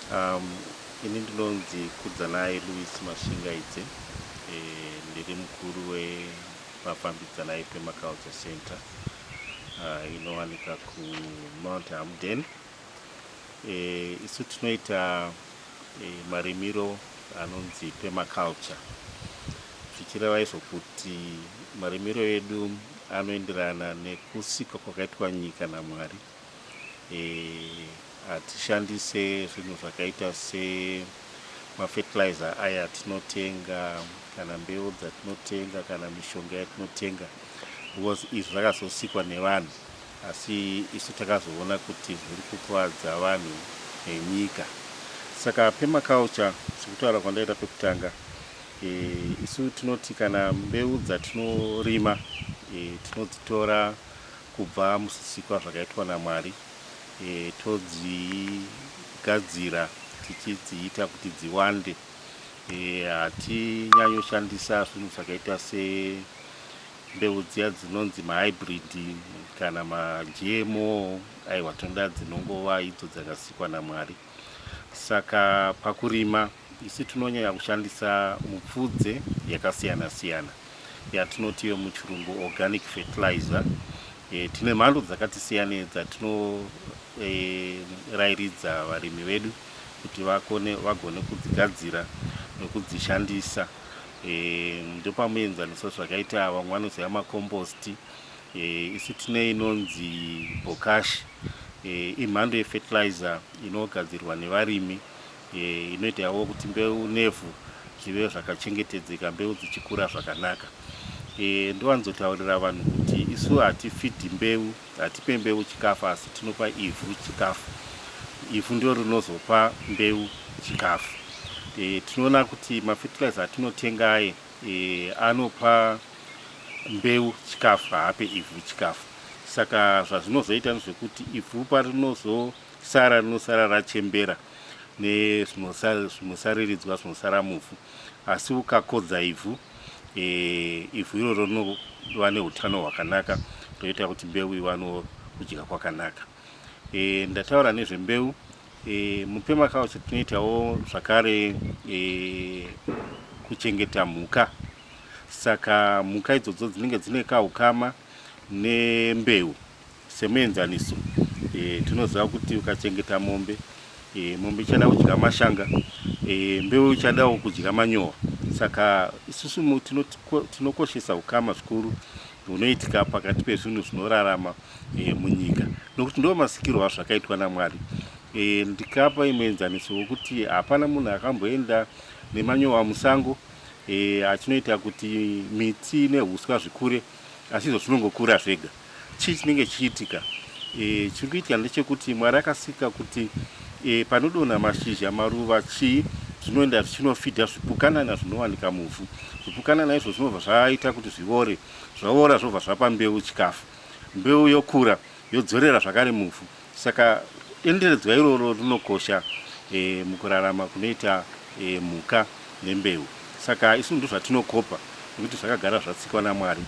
Ini ndinonzi Kudzanai Louis Mashingaidze. Ndiri mukuru wePafambidzanai Permaculture Center inowanika kuMount Hampden. Isu tinoita marimiro anonzi permaculture, zvichireva izvo kuti marimiro edu anoenderana nekusikwa kwakaitwa nyika naMwari. Hatishandise zvinhu zvakaita semafertilizer aya atinotenga, kana mbeu dzatinotenga, kana mishonga yatinotenga, because izvi zvakazosikwa nevanhu, asi isu takazoona kuti zviri kukuvadza vanhu nenyika. Saka permaculture, sekutaura kwandaita pekutanga, isu tinoti kana mbeu dzatinorima tinodzitora kubva muzvisikwa zvakaitwa naMwari, todzigadzira tichidziita kuti dziwande. Hatinyanyoshandisa zvinhu zvakaita sembeu dziya dzinonzi mahybrid kana maGMO. Aiwa, tinoda dzinongova idzo dzakasikwa naMwari. Saka pakurima isu tinonyanya kushandisa mupfudze yakasiyana siyana yatinoti iyo muchirungu organic fertilizer. Tine mhando dzakati siyanei dzatinorayiridza varimi vedu kuti vagone kudzigadzira nekudzishandisa. Ndopamuenzaniso zvakaita vamwe vanoziva makombosti. Isu tine inonzi bokashi, imhando yefertilizer inogadzirwa nevarimi, inoitawo kuti mbeu nevhu zvive zvakachengetedzeka, mbeu dzichikura zvakanaka. Ndowanzotaurira vanhu kuti isu hatifidhi mbeu, hatipe mbeu chikafu, asi tinopa ivhu chikafu. Ivhu ndo rinozopa mbeu chikafu. Tinoona kuti mafertilizer atinotenga aye anopa mbeu chikafu, haape ivhu chikafu. Saka zvazvinozoita ndezvekuti ivhu parinozosara, rinosara rachembera nezvinosariridzwa zvinosara muvhu. Asi ukakodza ivhu, ivhu iroro rinova neutano hwakanaka, roita kuti mbeu iwanewo kudya kwakanaka. Ndataura nezvembeu. Mupermaculture tinoitawo zvakare kuchengeta mhuka. Saka mhuka idzodzo dzinenge dzine kaukama nembeu. Semuenzaniso, tinoziva kuti ukachengeta mombe, mombe ichada kudya mashanga, mbeu ichadawo kudya manyowa. Saka isusu tinokoshesa ukama zvikuru hunoitika pakati pezvinhu zvinorarama munyika, nokuti ndo masikirwo azvakaitwa naMwari. Ndikapa muenzaniso wekuti hapana munhu akamboenda nemanyowa musango achinoita kuti miti neuswa zvikure, asi izvo zvinongokura zvega. Chii chinenge chichiitika? Chiri kuitika ndechekuti Mwari akasika kuti panodonha mashizha, maruva, chii, zvinoenda zvichinofidha zvipukanana zvinowanika muvhu. Zvipukanana izvo zvinobva zvaita kuti zviore, zvaora zvobva zvapa mbeu chikafu, mbeu yokura, yodzorera zvakare muvhu. Saka denderedzwa iroro rinokosha mukurarama kunoita mhuka nembeu. Saka isu ndo zvatinokopa, nekuti zvakagara zvatsikwa naMwari.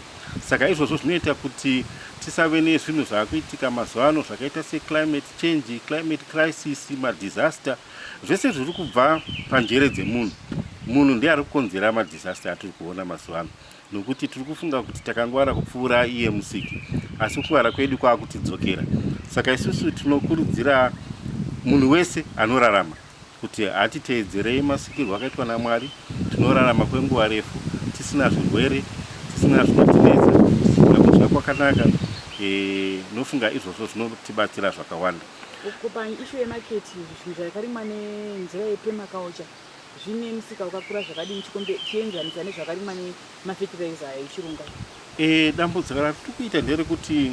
Saka izvozvo zvinoita kuti tisave nezvinhu zvaakuitika mazuva ano zvakaita seclimate change, climate crisis, madisaster. Zvese zviri kubva panjere dzemunhu. Munhu ndiye ari kukonzera madisaster atiri kuona mazuva ano, nokuti tiri kufunga kuti takangwara kupfuura iye Musiki, asi kungwara kwedu kwaakutidzokera. Saka isusu tinokurudzira munhu wese anorarama kuti hatiteedzerei masikirwo akaitwa naMwari. Tinorarama kwenguva refu tisina zvirwere, tisina zvinotinetsa, tichidya kudya kwakanaka. Nofunga izvozvo zvinotibatsira zvakawanda. Paissue yemarket, zvinhu zvakarimwa nenzira yepermaculture zvine musika wakakura zvakadini chienzanisa nezvakarimwa nemafertilizer echirungu? Dambudziko ratiri kuita nderekuti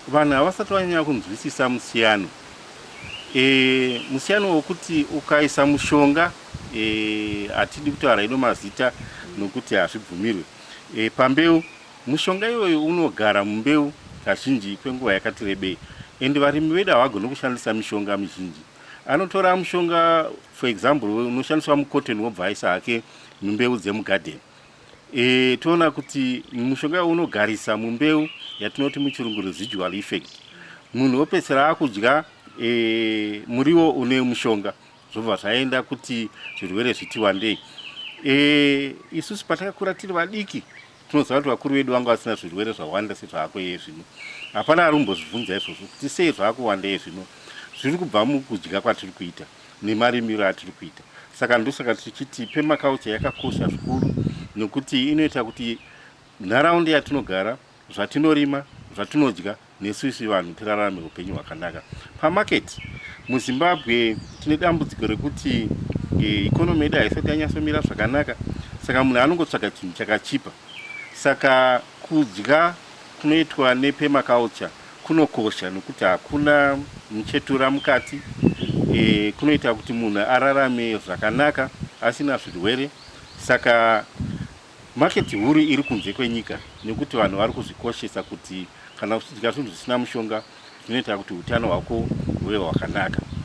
vanhu havasati vanyanya kunzwisisa musiyano, musiyano wekuti ukaisa mushonga, hatidi kutaura ino mazita nokuti hazvibvumirwe, pambeu, mushonga iyoyo unogara mumbeu kazhinji kwenguva yakati rebei. And varimi vedu havagoni kushandisa mishonga mizhinji. Anotora mushonga, for example, unoshandiswa mucotton, wobva aisa hake mumbeu dzemugadheni. Toona kuti mushonga unogarisa mumbeu, yatinoti muchirungu residual effect. Munhu wopedzisira akudya muriwo une mushonga. Zvobva zvaenda kuti zvirwere zviti wandei. E, isusu patakakura tiri vadiki, tinoziva kuti vakuru vedu vanga vasina zvirwere zvawanda sezvaako iye zvino. Hapana ari kumbozvibvunza izvozvo kuti sei zvaakuwanda iye zvino. Zviri kubva mukudya kwatiri kuita nemarimiro atiri kuita. Saka ndosaka tichiti permaculture yakakosha zvikuru, nekuti inoita kuti nharaunda yatinogara, zvatinorima, zvatinodya nesusu vanhu tirarame upenyu hwakanaka. Pamarket muZimbabwe tine dambudziko rekuti economy yedu haisati yanyatsomira zvakanaka, saka munhu anongotsvaga chinhu chakachipa. Saka kudya kunoitwa nepermaculture kunokosha nekuti hakuna muchetura mukati. Kunoita kuti munhu ararame zvakanaka asina zvirwere. Saka market huru iri kunze kwenyika, nekuti vanhu vari kuzvikoshesa kuti kana uchidya zvinhu zvisina mushonga, zvinoita kuti utano hwako huve hwakanaka.